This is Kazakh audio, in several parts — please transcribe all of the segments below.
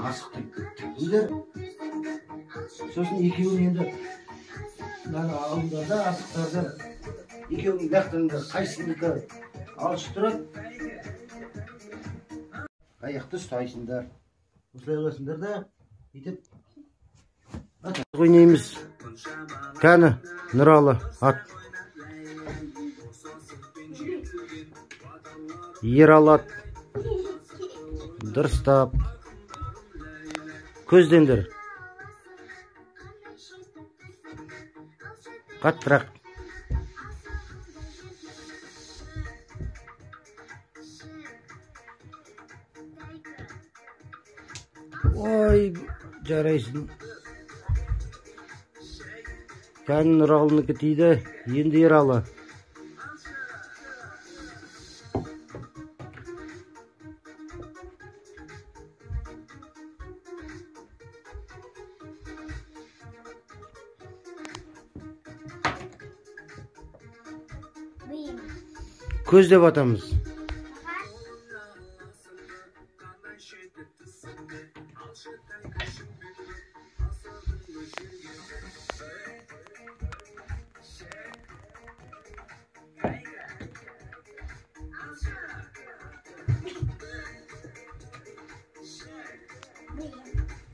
Асықтың. Сіздер сосын екеуін енді мынаны алыңдар да, асықтарды екеуін лақтырыңдар. Қайсынікі алшы тұрады, аяқты ұстайсыңдар. Осылай қыласыңдар да, бүйтіп ойнаймыз. Кәні, Нұралы, ат. Ералы ат. Дұрыстап. Көздендір. Қаттырақ. Ой, жарайсың. Кәні, Нұралынікі тиді, енді Ералы. Көздеп атамыз.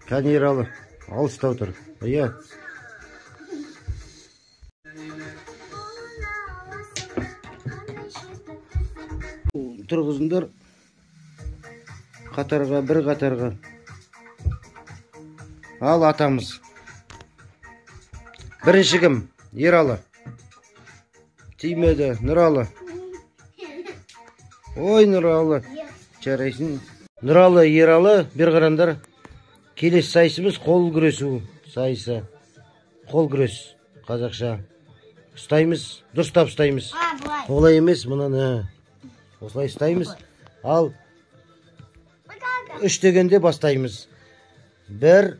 Кәне, Ералы, алыстау тұр. Иә. Тұрғызыңдар қатарға, бір қатарға. Ал атамыз. Бірінші кім? Ералы. Тимеді. Нұралы. Ой, Нұралы. Жарайсың. Нұралы, Ералы, бері қараңдар. Келесі сайысымыз қол күресу сайысы. Қол күрес қазақша. Ұстаймыз, дұрыстап ұстаймыз. Олай емес, мынаны осылай ұстаймыз. Ал 3 дегенде бастаймыз. 1,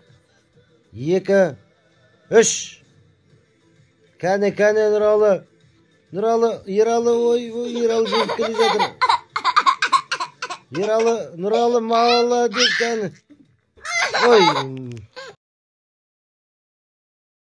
2, 3. Кәне, кәне, Нұралы. Нұралы, Ералы, ой, ой, Ералы жеңіп келе жатыр. Ералы, Нұралы, молодец, кәне. Ой,